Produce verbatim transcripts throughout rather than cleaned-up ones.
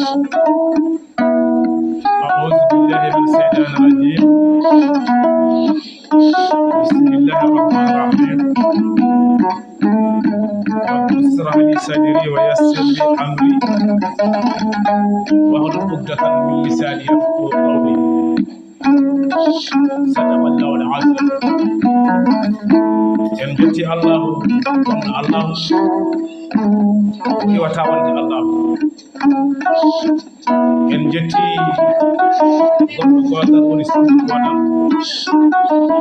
أعوذ بالله من الشيطان الرجيم. بسم الله الرحمن الرحيم. رب اشرح لي صدري ويسر لي أمري واحلل عقدة من لساني يفقهوا قولي. صدق الله العظيم. En jetti Allahu, kono Allahu ko iwata wonde Allahu. En jetti goɗɗo gootal woni suudu gootal.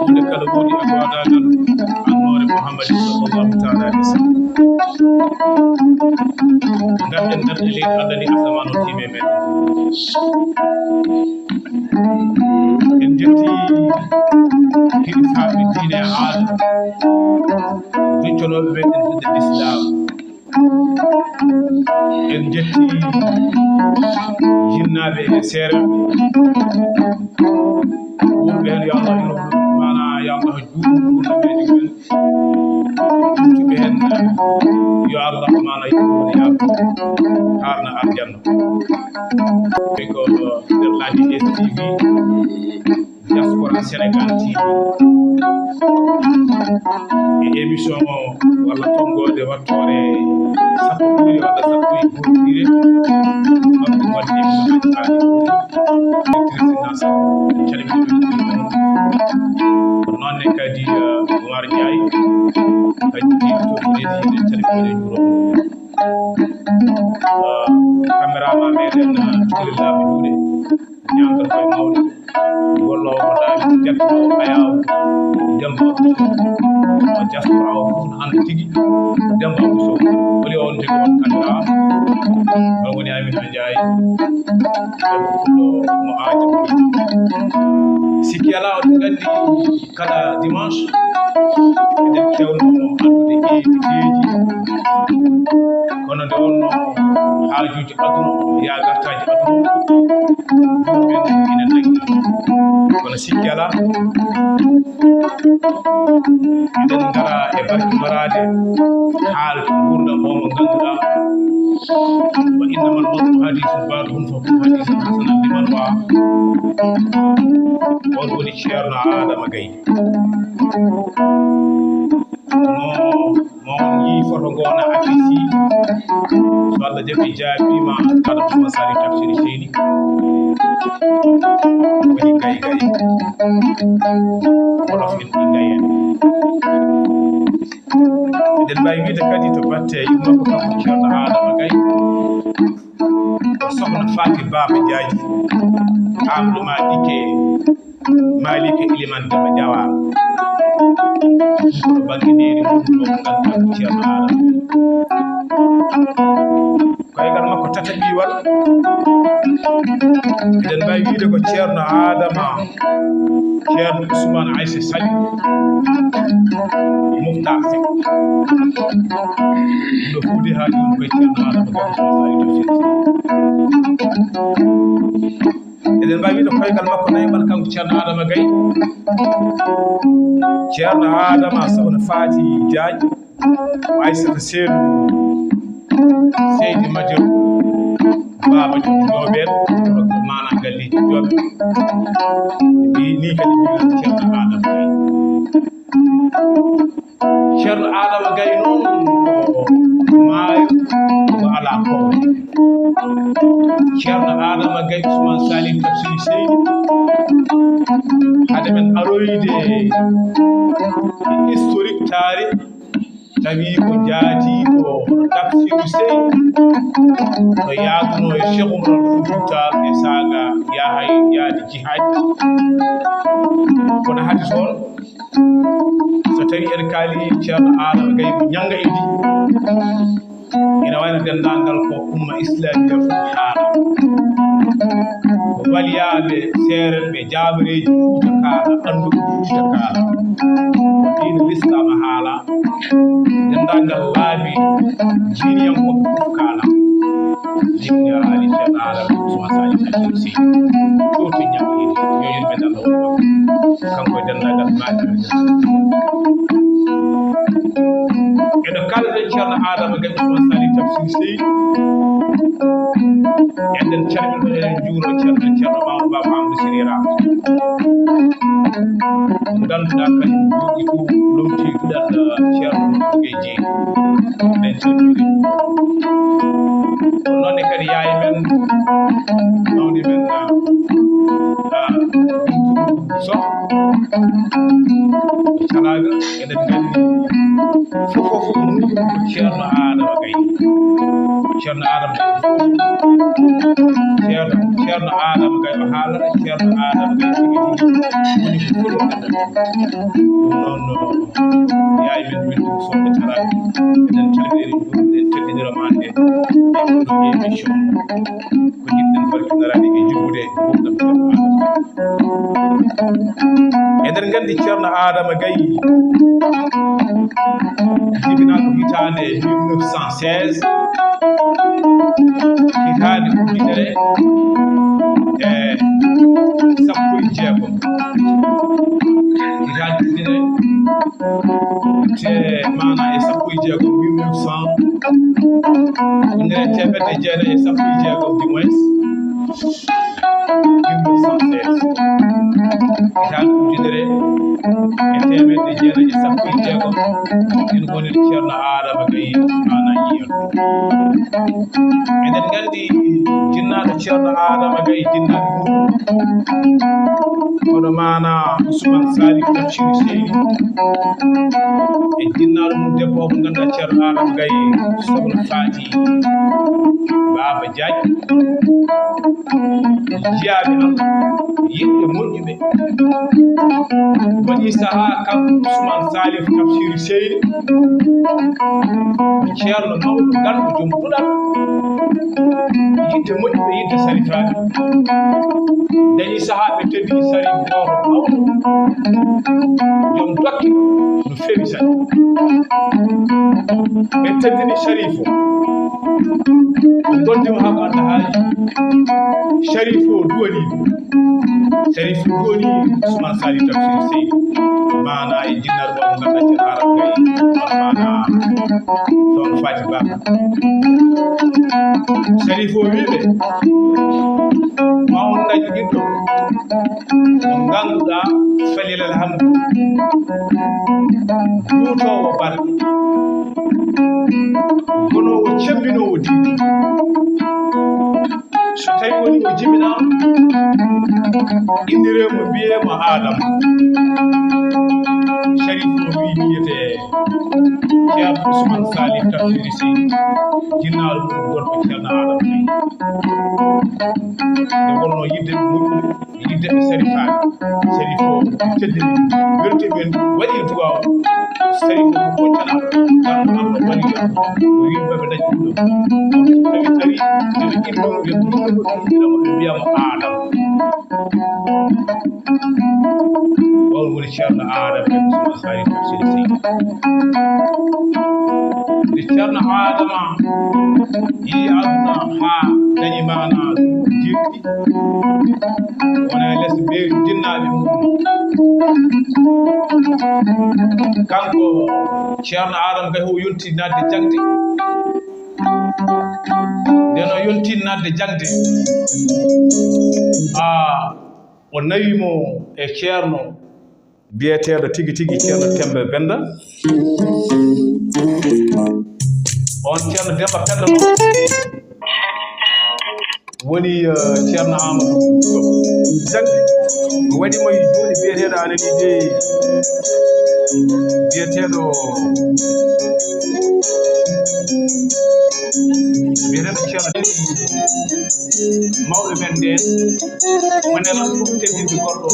Hunde kala woni e goodaagal annoore Muhammad sallallahu ta'ala alayhi wa sallam. Ngarɗen ngarɗen leydi Allah ndi asamaan o tiimi e men. En jetti kilifaaɓe diine e aada, joccanooɓe men e diine Islam. En jetti jinnaaɓe e seereeɓe. Wonɓe heen, yo Allah yurmo, maanaa, yo Allah juutnu gurdam e men. Luttuɓe heen, yo Allah, maanaa, yurmo, yaafo, haarna aljanna. Ko nder Laabi S T V. Diaspora Sénégal T V e émission o, walla tonngoode wattoore sappo ɓure walla sappo e go'o ɓure, ɗon ɗum waɗi émission aji faaɗi ɗum. Directrice national, en calminii ɗum. Ko noon ne kadi, eh, Oumar Ndiaye, kadi directeur président, en calminii ɗum e juuro. Eh, caméraman meɗen, eh, Jibril Laaɓa Juuɗe. Ñaamata koye mawɗo, golloowo ko daari, jattinoowo ayaawo, Demba Abdou Sow. Diaspora o fof no annda tigi Demba Abdou Sow. Holi o on tigi on caméra? On woni Aminata Ndiaye, Demba Pullo mo Aja Pullo. Sikki alaa, oɗon nganndi kala dimanche, eɗen keewno anndude invité ji. Kono nde wonnoo haajuuji aduna o, yaa gartaaji aduna o, ɗum men ina nangi. Kono sikki alaa, eɗen ngara e barkinoraade haalde nguurndam o mo ngannduɗaa, wa innamal mawtu hadiisun ba'duhu fa kun hadiisan hasanan liman wa'a. On woni Ceerno Aadama Gay. Mo, mo on yii foto ngoo na affiche. So Allah jaɓi jaabiima, Adam Ousmane Saliou Tafsir Seydi. Woni Gay Gay. Wolof en ɗi Gay en. Eɗen mbaawi wiide kadi to batte yumma ko kanko Ceerno Adama Gay. Ko sokhna Faati Baaba Jaaji. Aamɗo ma dikke. Malick Elimane Demba Diawara. Ɗum ko bannge neeri mum ɗo, ko ngannduɗaa ko Ceerno Adama. Koygal makko tataɓiwal, eɗen mbaawi wiyde ko Ceerno Adama, Ceerno Ousmane Aïssa Sali, Mouhtar Seck. Ɗum ɗo fuude haa jooni koye Ceerno Adama Gay Ousmane Sali to Seck. Eɗen mbaawi wiyde koygal makko nayaɓal, kanko Ceerno Adama Gay. Ceerno Adama, Sokhna Faati Jaañ, Aysata Seedu, Seydi Madiaw, Baaba Joom Joobeen, maanaa galleeji Joobe. Mbi-, nii kadi mbiɗon Ceerno Adama Gay. Ceerno Adama Gay noon ko maayo ngo alaa koowle. Ceerno Adama Gay Ousmane Salim Tafsir Seydi, hade men aroyde e historique, taarih, tawi ko jaatiiɗo Tafsir Seydi no yaadunoo e Cheikh Oumar Foutiyou Tall e saaga yahay yaade jihaaji. Kono hade toon, so tawii en kaalii Ceerno Adama Gay ko ñannga idi, ina wayno denndaangal ko umma islamiya fof haala. Ko waliyaaɓe seerenɓe jaamareeji Fuuta Kaala, annduɓe Fuuta Kaala. Ko diine Lislaam haala. Denndaangal laabi diiniyankooɓe fof kaala. Jinni haali Ceerno Adama Ousmane Sali Tafsir Seydi. Ɗo to ñaɓɓiɗi, yo yurmeende Allah won makko. Kanko e denndaangal maaɓe. Eɗo kaalden Ceerno Adama Gay Ousmane Sali Tafsir Seydi. Eɗen calmina, eɗen njuura Ceerno, Ceerno Mamadou Ba, Mamadou Siré Ram. Mo ngannduɗaa kañum jooɗi ɗo, lomtii duɗal Ceerno Moussa Gueye Dieng. Eɗen calmina, eɗen njuura. Ko noon ne kadi yaye men, mawni men, ah, ah, Sow. Calaagal, eɗen nganndi fof, fof, fof, Ceerno Adama Gaye. Ceerno Adama Gaye fof. Ceerno, Ceerno Adama Gaye o haalata, Ceerno Adama Gaye tigi tigi woni ko fof ɗum. Ɗum noon, no yaye men Bintu Sow e Calaagal. Eɗen calmina, eɗen njuura, eɗen teddinira ma nde. E ɗo émission. Ko jiɗɗen barkiniraade e jubbude nguurndam Ceerno Adama. Eɗen nganndi Ceerno Adama Gaye jibinaa ko hitaande mille neuf cent seize, hitaande ujunere e sappo e jeegom, hitaande ujunere te maana e sappo e jeegom, mille neuf cent, ujunere e teemedde jeenayi e sappo e jeegom, du moins, mille neuf cent seize. Hitaande ujunere e teemedde jeenayi e sappo e jeegom, en ngoniri Ceerno Adama Gaye maana yiyon. Eɗen nganndi jinnaaɗo Ceerno Adama Gaye, jinnaaɗo mum, hono maana Ousmane Salif Tafsir Seydi, e jinnaaɗo mum debbo o mo ngannduɗaa Ceerno Adama Gaye, Sokhna Faty Baba Diagne, jiyaaɓe am, yiɗɓe moƴƴuɓe. Waɗi sahaa kanko Ousmane Salif Tafsir Seydi, ceerno mawɗo, ganndo, joom duɗal, yiɗde moƴƴuɓe, yiɗde sarifaaɓe. Dañi sahaa ɓe teddini Sarif gooto mawɗo, joom dokke, no feewi saɗi. Ɓe teddini Sarif o, ɓe ngondi mo haa ko adda haaji. Sarif o duwani, Sarif o duwani Ousmane Salif Tafsir Seydi. Maana e jinnaaɗo mo ngannduɗaa Ceerno Adama Gaye, maana toon Faty Ba. Sarif o wii ɓe, ma on ngaƴu ɓiɗɗo mo ngannduɗaa, falilal hamdu, duutoowo balɗe, gonoowo cemmbinoowo diine. So tawi woni o jibinaama, inniree mo, mbiyee mo Adama. Sarif o wii, wiyetee Ceerno Ousmane Salif Tafsir Seydi, jinnaaɗo mum gorko Ceerno Adama Gaye. Nde wonnoo yiɗde ɓe moƴƴuɓe, yiɗde ɓe sarifaaɓe. Sarif o teddini, welti men, waɗi duwaaw. Sarif o ko goncanaaɗo, tan ko Allah wali ɗum. O wiyi, "Ɓe dañi ɗum ɗo." Kono so tawi tawi, nde ɓe innoo, ɓe innoo, ɓe innoo, ɓe mbiya mo Adama. On woni Ceerno Adama e Ousmane Salif Tafsir Seydi. Nde Ceerno Adama yiyi aduna haa dañi maana jeeɗiɗi, wona e les mbeeru jinnaaɓe mum. Kanko Ceerno Adama Gaye o yonti naatde jaŋde. Nden o yonti naatde jaŋde, a, o nawi mo e ceerno biyeteeɗo tigi tigi Ceerno Temmbe Pennda. On Ceerno Temmbe Pennda noon woni, eh, Ceerno Amadou Diop. Jaŋde o waɗi mo e juuɗe biyeteeɗo Anani Dey, biyeteeɗo, biyeteeɗo Ceerno mawɓe men nden, woni lan fof teddinde goɗɗo.